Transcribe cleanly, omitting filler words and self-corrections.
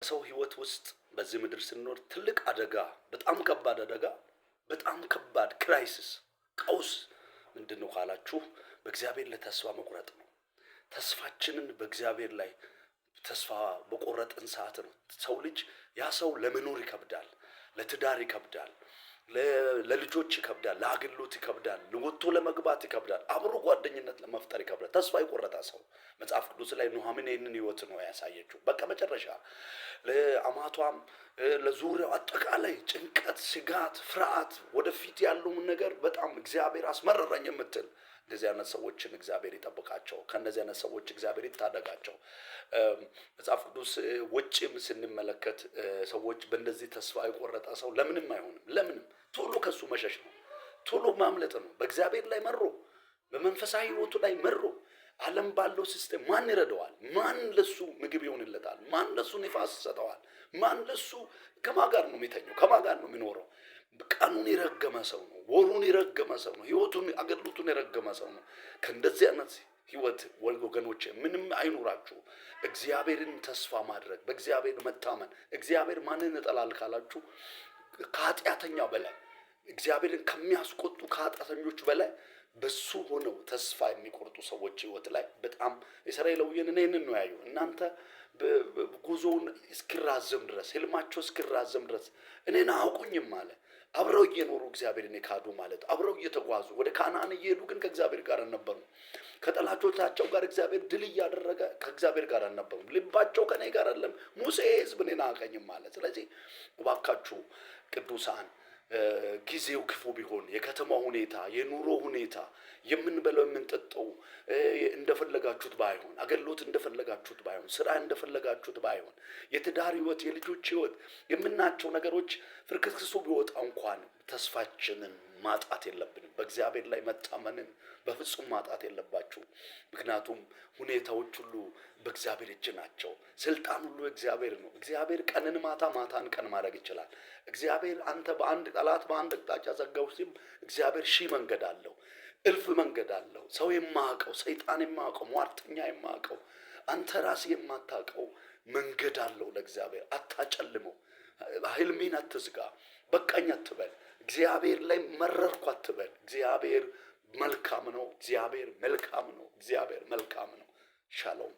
ሰው ህይወት ውስጥ በዚህ ምድር ስንኖር ትልቅ አደጋ፣ በጣም ከባድ አደጋ፣ በጣም ከባድ crisis፣ ቀውስ ምንድን ነው ካላችሁ በእግዚአብሔር ላይ ተስፋ መቁረጥ ነው። ተስፋችንን በእግዚአብሔር ላይ ተስፋ በቆረጥን ሰዓት ነው ሰው ልጅ፣ ያ ሰው ለመኖር ይከብዳል፣ ለትዳር ይከብዳል፣ ለልጆች ይከብዳል፣ ለአገልግሎት ይከብዳል፣ ወጥቶ ለመግባት ይከብዳል፣ አብሮ ጓደኝነት ለመፍጠር ይከብዳል። ተስፋ የቆረጠ ሰው መጽሐፍ ቅዱስ ላይ ኑኃሚን ይህንን ህይወት ነው ያሳየችው። በቃ መጨረሻ ለአማቷም ለዙሪያው አጠቃላይ ጭንቀት፣ ስጋት፣ ፍርሃት፣ ወደፊት ያለውን ነገር በጣም እግዚአብሔር አስመረረኝ የምትል፣ እንደዚህ አይነት ሰዎችን እግዚአብሔር ይጠብቃቸው። ከእነዚህ አይነት ሰዎች እግዚአብሔር ይታደጋቸው። መጽሐፍ ቅዱስ ውጭም ስንመለከት ሰዎች በእንደዚህ ተስፋ የቆረጠ ሰው ለምንም አይሆንም። ለምንም ቶሎ ከሱ መሸሽ ነው፣ ቶሎ ማምለጥ ነው። በእግዚአብሔር ላይ መሮ፣ በመንፈሳዊ ህይወቱ ላይ መሮ፣ ዓለም ባለው system ማን ይረዳዋል? ማን ለሱ ምግብ ይሆንለታል? ማን ለሱ ንፋስ ይሰጠዋል? ማን ለሱ ከማን ጋር ነው የሚተኘው? ከማን ጋር ነው የሚኖረው? ቀኑን የረገመ ሰው ነው። ወሩን የረገመ ሰው ነው። ህይወቱን አገልግሎቱን የረገመ ሰው ነው። ከእንደዚህ አይነት ህይወት ወገኖቼ ምንም አይኑራችሁ። እግዚአብሔርን ተስፋ ማድረግ፣ በእግዚአብሔር መታመን። እግዚአብሔር ማንን ይጠላል ካላችሁ ከኃጢአተኛ በላይ፣ እግዚአብሔርን ከሚያስቆጡ ከኃጢአተኞች በላይ በሱ ሆነው ተስፋ የሚቆርጡ ሰዎች ህይወት ላይ በጣም እስራኤላውያን ይህንን ነው ያዩ። እናንተ ጉዞውን እስኪራዘም ድረስ፣ ህልማቸው እስኪራዘም ድረስ እኔን አያውቁኝም አለ። አብረው እየኖሩ እግዚአብሔርን የካዱ ማለት፣ አብረው እየተጓዙ ወደ ካናን እየሄዱ ግን ከእግዚአብሔር ጋር አልነበሩም። ከጠላቶቻቸው ጋር እግዚአብሔር ድል እያደረገ ከእግዚአብሔር ጋር አልነበሩም። ልባቸው ከኔ ጋር አይደለም። ሙሴ ህዝብ እኔን አያውቀኝም ማለት። ስለዚህ እባካችሁ ቅዱሳን፣ ጊዜው ክፉ ቢሆን፣ የከተማው ሁኔታ፣ የኑሮ ሁኔታ፣ የምንበላው የምንጠጣው እንደፈለጋችሁት ባይሆን፣ አገልግሎት እንደፈለጋችሁት ባይሆን፣ ስራ እንደፈለጋችሁት ባይሆን፣ የትዳር ህይወት፣ የልጆች ህይወት፣ የምናቸው ነገሮች ፍርክስክሱ ቢወጣ እንኳን ተስፋችንን ማጣት የለብንም። በእግዚአብሔር ላይ መታመንን በፍጹም ማጣት የለባችሁ። ምክንያቱም ሁኔታዎች ሁሉ በእግዚአብሔር እጅ ናቸው። ስልጣን ሁሉ እግዚአብሔር ነው። እግዚአብሔር ቀንን ማታ፣ ማታን ቀን ማድረግ ይችላል። እግዚአብሔር አንተ በአንድ ጠላት በአንድ አቅጣጫ ዘጋው ሲል እግዚአብሔር ሺህ መንገድ አለው፣ እልፍ መንገድ አለው። ሰው የማያውቀው፣ ሰይጣን የማያውቀው፣ ሟርተኛ የማያውቀው፣ አንተ ራስህ የማታውቀው መንገድ አለው። ለእግዚአብሔር አታጨልመው። ህልሜን አትዝጋ። በቃኝ አትበል። እግዚአብሔር ላይ መረርኩ አትበል። እግዚአብሔር መልካም ነው። እግዚአብሔር መልካም ነው። እግዚአብሔር መልካም ነው። ሻሎም።